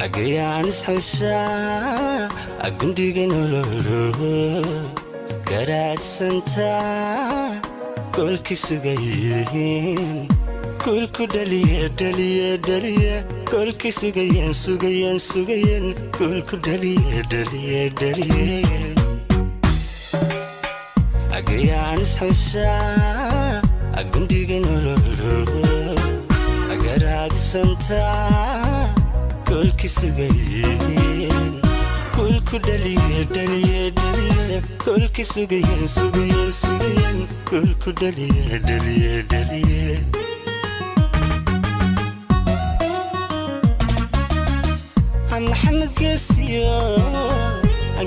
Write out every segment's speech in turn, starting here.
Agayaan isxushaa agundhiga nololo garaadsantaa goolki sugayeen goolku dhaliye dhaliye dhaliye goolki sugayeen sugayeen sugayeen goolku dhaliye dhaliye dhaliye. Agayaan isxushaa agundhiga nololo garaadsantaa goolki sugayeen goolku dhaliye dhaliye dhaliye goolki sugayeen sugayeen sugayeen goolku dhaliye dhaliye dhaliye. Maxamed Geesiyo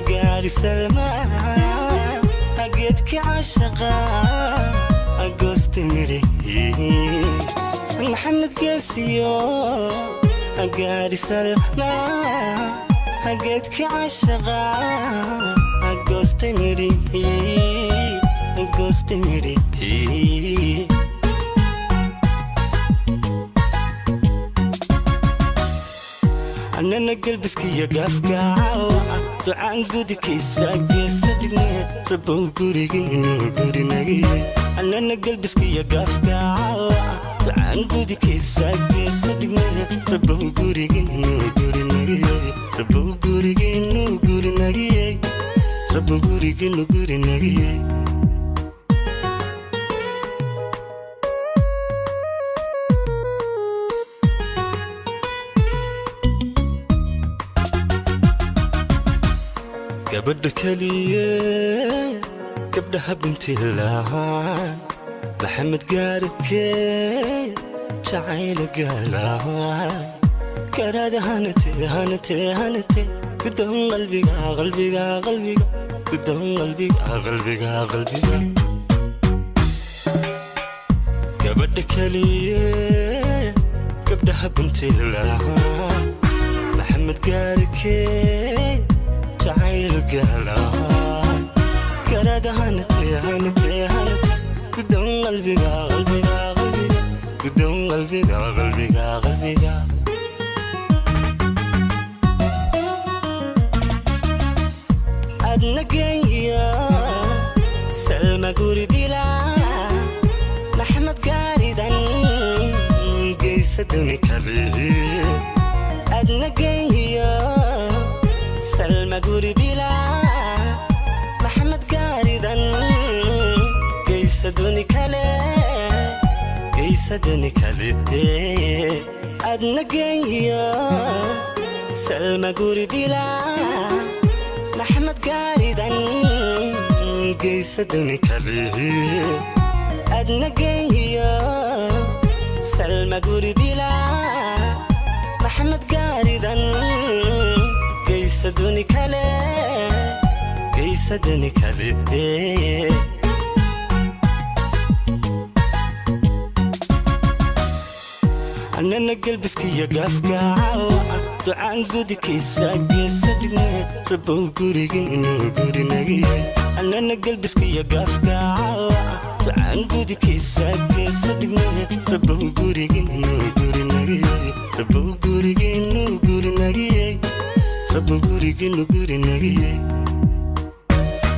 gaari Salma geedki caashaqa goosta midhi. Maxamed Geesiyo gaari Salma geedki caashaqa goosta midhi, goosta midhi. Annana gelbiskiyo gaafkaawa ducaan gudkiisa geesa dhigne rabow gurigiinu gurinagiye. Annana gelbiskiyo gaafkaawa ducaan gudkiisa geesa dhigne rabow gurigiinu gurinagiye, rabow gurigiinu gurinagiye, rabow gurigiinu gurinagiye. Gabadha keliye gabdhaha bintilaan Maxamed gaaribkee jacayla gaalaan garaada hanate hanate hanate gudoon qalbiga qalbiga qalbiga gudoon qalbiga qalbiga qalbiga. Gabadha keliye gabdhaha bintilaan Maxamed gaaribkee jacayl gaalaan garaada hanate hanate hanate gudoon qalbiga qalbiga qalbiga gudoon qalbiga qalbiga qalbiga. Adna geeyo Salma guri bila Maxamed gaaridan geysa duni kale. Adna geeyo Salma guri bila Maxamed gaaridan geysa duni kale, geysa duni kale. Adna geeyo Salma guri bila Maxamed gaaridan geysa duni kale. Adna geeyo Salma guri bila Maxamed gaaridan geysa duni kale, geysa duni kale. Annana gelbiskiyo gaafkaawa ducaan gudkiisa geesa dhigne rabow gurigiinu gurinagiye. Annana gelbiskiyo gaafkaawa ducaan gudkiisa geesa dhigne rabow gurigiinu gurinagiye, rabow gurigiinu gurinagiye, rabow gurigiinu gurinagiye.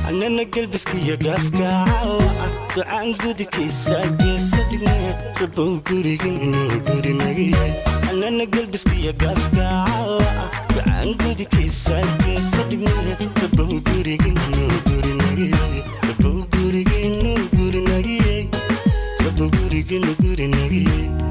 Annana gelbiskiyo gaafkaawa ducaan gudkiisa geesa dhigne rabow gurigiinu gurinagiye. Annana gelbiskiyo gaafkaawa ducaan gudkiisa geesa dhigne rabow gurigiinu gurinagiye, rabow gurigiinu gurinagiye, rabow gurigiinu gurinagiye.